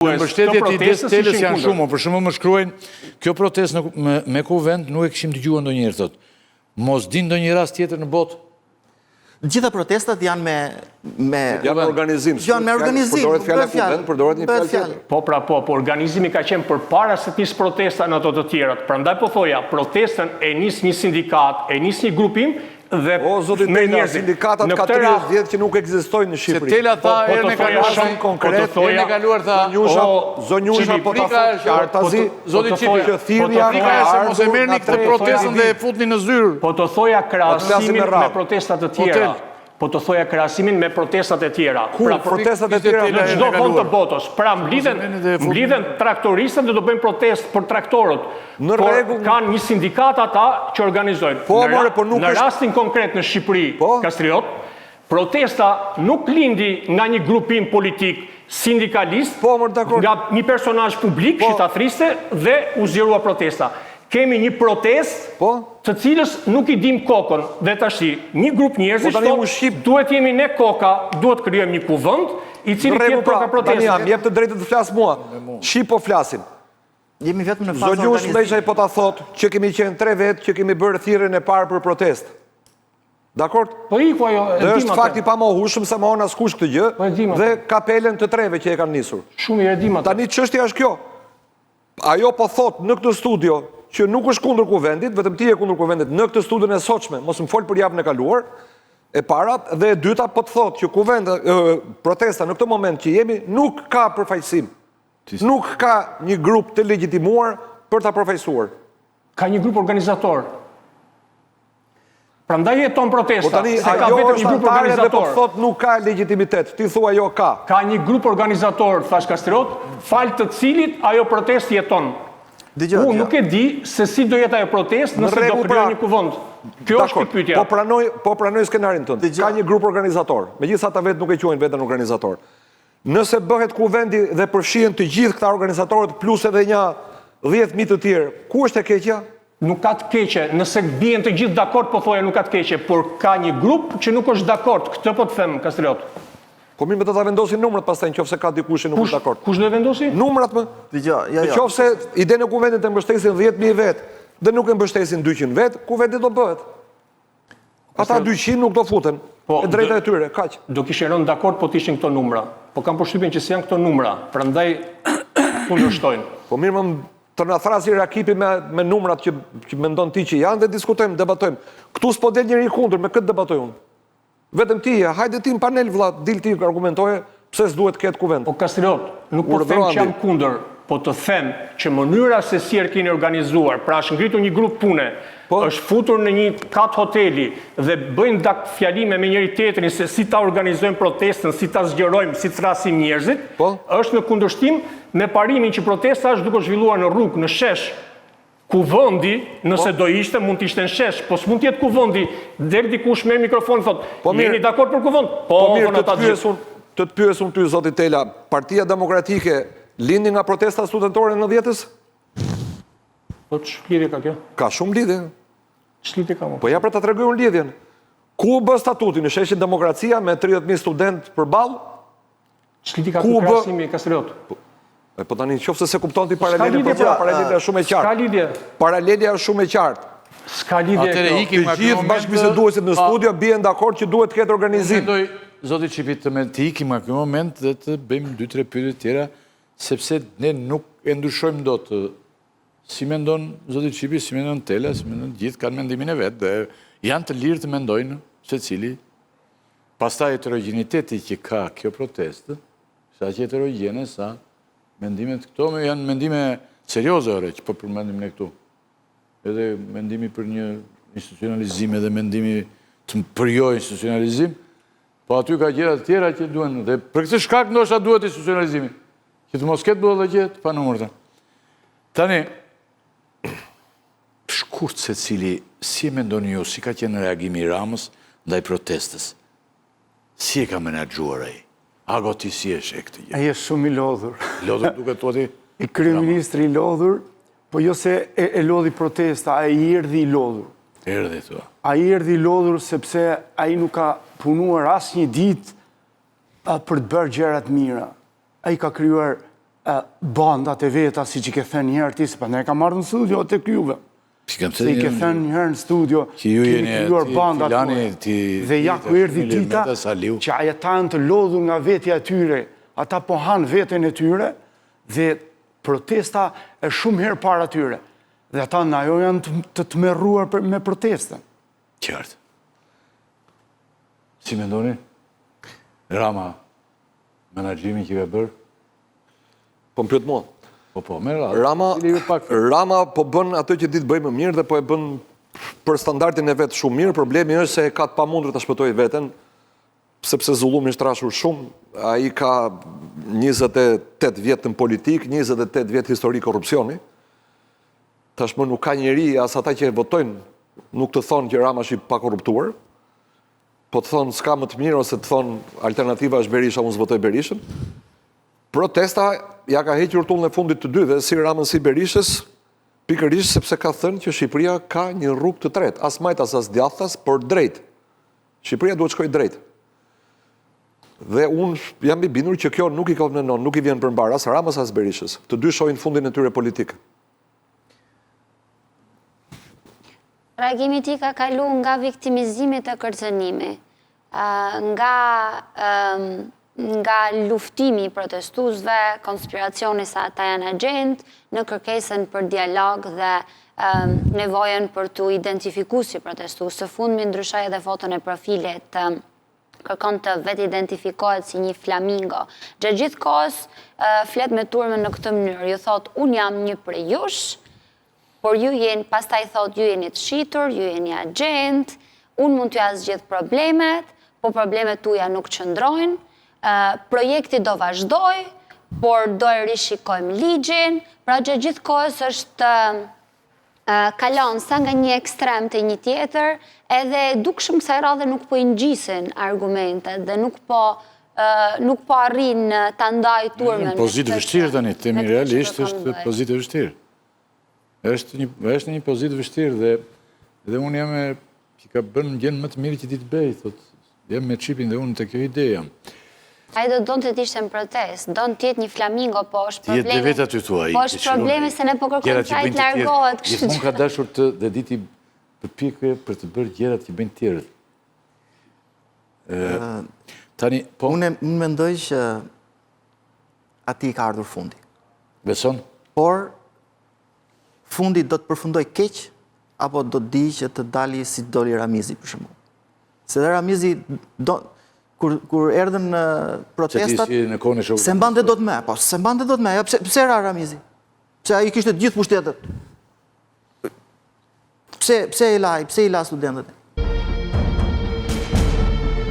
Në mbështetje të idesë Telës janë shumë, për shembull më shkruajnë, kjo protestë me, me kuvend nuk e kishim dëgjuar ndonjëherë thotë. Mos di ndonjë rast tjetër në botë. Gjitha protestat janë me me janë me organizim. Janë me organizim. Përdoret fjala kuvend, përdoret një fjalë tjetër. Po pra po, po organizimi ka qenë përpara se të nisë protesta në ato të tjerat. Prandaj po thoja, protestën e nis një sindikatë, e nis një grupim Dhe o zoti Tela, sindikatat ka 30 vjet që nuk ekzistojnë në Shqipëri. Se Tela tha po, po herën e kaluar shumë konkret, po herën e kaluar tha zonjusha, zonjusha po ta thotë qartazi, zoti Çipi, që thirrja frika është se mos e merrni këtë protestën dhe e futni në zyrë. Po të thoja krahasimin me protesta të tjera. Po të thoja krahasimin me protestat e tjera. Ku pra, protestat e tjera në çdo vend të botës. Pra mblidhen mblidhen traktoristët dhe do bëjnë protestë për traktorët. Në rregull. Kanë një sindikatë ata që organizojnë. Po, more, po nuk në rastin konkret në Shqipëri, po? Kastriot, protesta nuk lindi nga një grupim politik sindikalist, po, more, dakord. nga një personazh publik po. që ta thriste dhe u zgjerua protesta. Kemi një protestë po? të cilës nuk i dim kokën dhe tashti një grup njerëzish po, thotë duhet jemi ne koka, duhet krijojmë një kuvend i cili të jetë pra, koka protestës. Tani, a më jep të drejtën të flas mua. Shi po flasim. Jemi vetëm në fazë Zonjush Lleshaj po ta thotë që kemi qenë tre vetë që kemi bërë thirrjen e parë për protestë. Dakord? Po iku ajo, e dim atë. Është fakt i pamohueshëm s'e mohon askush këtë gjë po e dim atë. Dhe kapelen të treve që e kanë nisur. Shumë mirë e dim atë. Tani çështja është kjo. Ajo po thotë në këtë studio që nuk është kundër kuvendit, vetëm ti je kundër kuvendit në këtë studion e sotshme, mos më fol për javën e kaluar. E para dhe e dyta po të thotë që kuvend protesta në këtë moment që jemi nuk ka përfaqësim. Nuk ka një grup të legjitimuar për ta përfaqësuar. Ka një grup organizator. Prandaj jeton protesta, po tani, se ka vetëm një grup organizator. Dhe po thotë nuk ka legjitimitet, ti thua jo ka. Ka një grup organizator, thashë Kastriot, falë të cilit ajo protestë jeton. Unë nuk e di se si do jetë ajo protestë nëse do krijojë pra, një kuvend. Kjo është pyetja. Po pranoj, po pranoj skenarin tënd. Ka një grup organizator, megjithëse ata vetë nuk e quajnë veten organizator. Nëse bëhet kuvendi dhe përfshihen të gjithë këta organizatorët plus edhe nja 10.000 të tjerë, ku është e keqja? Nuk ka të keqe, nëse bien të gjithë dakord po thoja nuk ka të keqe, por ka një grup që nuk është dakord, këtë po të them Kastriot. Po mirë, do ta vendosin numrat pastaj në qoftë se ka dikush që nuk është dakord. Kush do e vendosi? Numrat më. Dëgjo, jo, jo. Në qoftë se idenë e kuvendit e mbështesin 10.000 vetë dhe nuk e mbështesin 200 vetë, kuvendi do bëhet. Ata 200 nuk do futen. Po, e drejta e tyre, kaq. Do kishin rënë dakord po të ishin këto numra. Po kam përshtypjen që s'janë këto numra, prandaj kundërshtojnë. Po mirë, më të na thrasi Rakipi me me numrat që që mendon ti që janë dhe diskutojmë, debatojmë. Këtu s'po del njeri kundër, me këtë debatoj unë. Vetëm ti je, hajde ti në panel vlla, dil ti argumentoje pse s'duhet të ketë kuvend. Po Kastriot, nuk po them që jam kundër, po të them që mënyra se si e keni organizuar, pra është ngritur një grup pune, po. është futur në një kat hoteli dhe bëjnë dak fjalime me njëri tjetrin se si ta organizojmë protestën, si ta zgjerojmë, si të thrasim njerëzit, po. është në kundërshtim me parimin që protesta është duke u zhvilluar në rrugë, në shesh, Kuvendi, nëse po. do ishte, mund të ishte në shesh, po s'mund të jetë kuvendi, del dikush me mikrofon thotë, po jeni dakord për kuvend? Po, po mirë, të të pyes unë, të të pyes unë ty zoti Tela, Partia Demokratike lindi nga protesta studentore e 90-ës? Po ç'lidhje ka kjo? Ka shumë lidhje. Ç'lidhje ka më? Po ja pra ta tregoj unë lidhjen. Ku u bë statuti në sheshin Demokracia me 30.000 studentë përballë? Ç'lidhje ka ky krahasimi Kastriot? Po, e po tani në qoftë se s'e kupton ti paralelin, po pra, paralelja është shumë e qartë. S'ka lidhje. Paralelja është shumë e qartë. S'ka lidhje kjo. Të gjithë bashkëbiseduesit në studio bien dakord që duhet të ketë organizim. Mendoj, zoti Çipi, të me të ikim nga ky moment dhe të bëjmë 2-3 pyetje të tjera, sepse ne nuk e ndryshojmë dot si mendon zoti Çipi, si mendon Tela, si mendon gjithë kanë mendimin e vet dhe janë të lirë të mendojnë secili Pastaj heterogjeniteti që ka kjo protestë, është aq heterogjene sa mendimet këto janë mendime serioze ore që po përmendim ne këtu. Edhe mendimi për një institucionalizim edhe mendimi të për jo institucionalizim, po aty ka gjëra të tjera që duhen dhe për këtë shkak ndoshta duhet institucionalizimi, që të mos ketë budallallëqe të panumërta. Tani, Shkurt secili, si e mendoni ju, si ka qenë reagimi i Ramës ndaj protestës? Si e ka menaxhuar ai? Ago ti si e sheh këtë gjë? Ai është shumë i lodhur. Lodhur duket thua ti? I kryeministri i lodhur, po jo se e, e lodhi protesta, ai erdhi i lodhur. Erdhi thua. Ai erdhi i lodhur sepse ai nuk ka punuar asnjë ditë për të bërë gjëra të mira. Ai ka krijuar bandat e veta, siç i ke thënë një herë ti, se prandaj kam ardhur në studio tek juve. Se i ke thënë një herë në studio, keni krijuar bandat Dhe ja ku erdhi dita që ata janë të lodhur nga vetja e tyre, ata po hanë veten e tyre dhe protesta e shumë herë para tyre. Dhe ata në ajo janë të tmerruar me protestën. Qartë. Si mendoni? Rama, menaxhimin që ka bërë? Po më pyet mua. Po po, me radhë. Rama, Rama po bën atë që di të bëjë më mirë dhe po e bën për standardin e vet shumë mirë. Problemi është se e ka të pamundur ta shpëtojë veten, sepse zullumi është trashur shumë. Ai ka 28 vjet në politikë, 28 vjet histori korrupsioni. Tashmë nuk ka njeri, as ata që e votojnë, nuk të thonë që Rama është i pakorruptuar. Po të thonë s'ka më të mirë ose të thonë alternativa është Berisha, unë s'votoj Berishën. Protesta ia ka hequr tullën e fundit të dyve, si Ramës si Berishës, pikërisht sepse ka thënë që Shqipëria ka një rrugë të tretë, as majtas as djathtas, por drejt. Shqipëria duhet të shkojë drejt. Dhe unë jam i bindur që kjo nuk i konvenon, nuk i vjen për mbarë as Ramës as Berishës. Të dy shohin fundin e tyre politik. Reagimi i tij ka kalu nga viktimizimi te kërcënimi, nga nga luftimi i protestuesve, konspiracioni se ata janë agjentë, në kërkesën për dialog dhe nevojën për t'u identifiku si protestues. Së fundmi ndryshoi edhe foton e profilit, kërkon të vetidentifikohet si një flamingo. Gjatë gjithë kohës flet me turmën në këtë mënyrë, ju thotë unë jam një prej jush, Por ju jeni, pastaj thotë ju jeni të shitur, ju jeni agjentë, unë mund t'jua zgjidh problemet, po problemet tuja nuk qëndrojnë, projekti do vazhdojë, por do e rishikojmë ligjin, pra gjatë gjithë kohës është kalon sa nga një ekstrem te një tjetër, edhe dukshëm kësaj radhe nuk po i ngjisin argumentet dhe nuk po nuk po arrin ta ndajë turmën. Në pozitë vështirë tani, themi realisht është pozitë vështirë. Është një është në një pozitë vështirë dhe dhe unë jam e që ka bën gjënë më të mirë që di të bëjë, thotë. Jam me Çipin dhe unë te kjo ide jam. Ai do donte të ishte në protestë, don të jetë një flamingo, po është problemi. Ti jetë vetë aty thua ai. Po është problemi se ne po kërkojmë që ai të largohet, kështu që. Gjithmonë ka dashur të dhe di t'i përpjekë për të bërë gjërat që bëjnë të tjerët. Tani, po unë mendoj që atij i ka ardhur fundi. Beson? Por fundi do të përfundojë keq apo do të dijë që të dali si doli Ramizi për shembull. Se dhe Ramizi do kur kur erdhën në protestat s'e mbante dot më, po s'e mbante dot më. Ja pse pse ra Ramizi? Pse ai kishte të gjithë pushtetet? Pse pse i la, pse i la studentët?